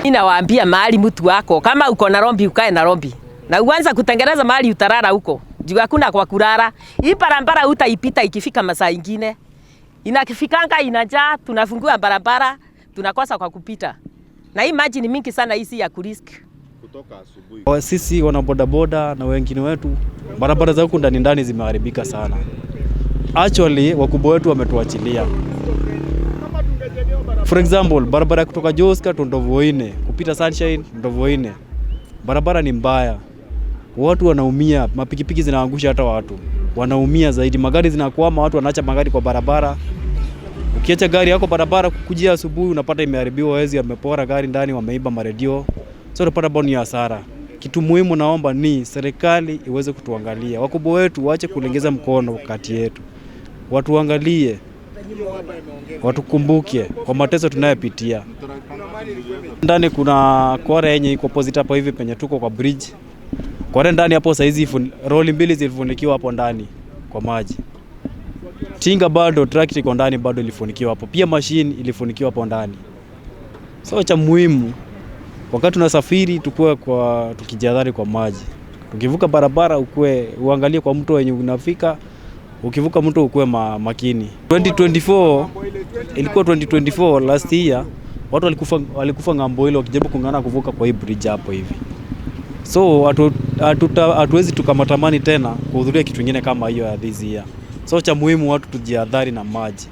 Ninawaambia mahali mtu wako, kama uko Nairobi ukae Nairobi na uanze kutengeneza mahali utalala huko, juu hakuna kwa kulala. Hii barabara utaipita ikifika masaa ingine inakifikanga inajaa, tunafungua barabara tunakosa kwa kupita, na hii maji ni mingi sana, hii si ya kurisk. Kutoka asubuhi. Sisi wana bodaboda na wengine wetu, barabara za huku ndani ndani zimeharibika sana. Actually, wakubwa wetu wametuachilia. For example, barabara ya kutoka Joska to Ndovoine kupita Sunshine Ndovoine, barabara ni mbaya, watu wanaumia, mapikipiki zinaangusha hata watu wanaumia zaidi, magari zinakwama, watu wanaacha magari kwa barabara. Ukiacha gari yako barabara, kukujia asubuhi unapata imeharibiwa, wezi wamepora gari ndani, wameiba maredio, so unapata bado ni hasara. Kitu muhimu naomba ni serikali iweze kutuangalia, wakubwa wetu waache kulengeza mkono kati yetu, watuangalie, watukumbuke kwa mateso tunayopitia. Ndani kuna quarry yenye iko opposite hapo hivi penye tuko kwa bridge. Quarry ndani hapo saizi roli mbili zilifunikiwa hapo ndani kwa maji. Tinga bado tractor iko ndani bado ilifunikiwa hapo. Pia machine ilifunikiwa hapo ndani. So cha muhimu wakati tunasafiri tukue kwa tukijihadhari kwa maji. Tukivuka barabara ukue uangalie kwa mto wenye unafika. Ukivuka mto ukue makini. 2024 ilikuwa 2024 last year, watu walikufa ng'ambo ile wakijaribu kung'ang'ana kuvuka kwa hii bridge hapo hivi. So hatuwezi tukamatamani tena kuhudhuria kitu kingine kama hiyo ya this year. So cha muhimu watu tujihadhari na maji.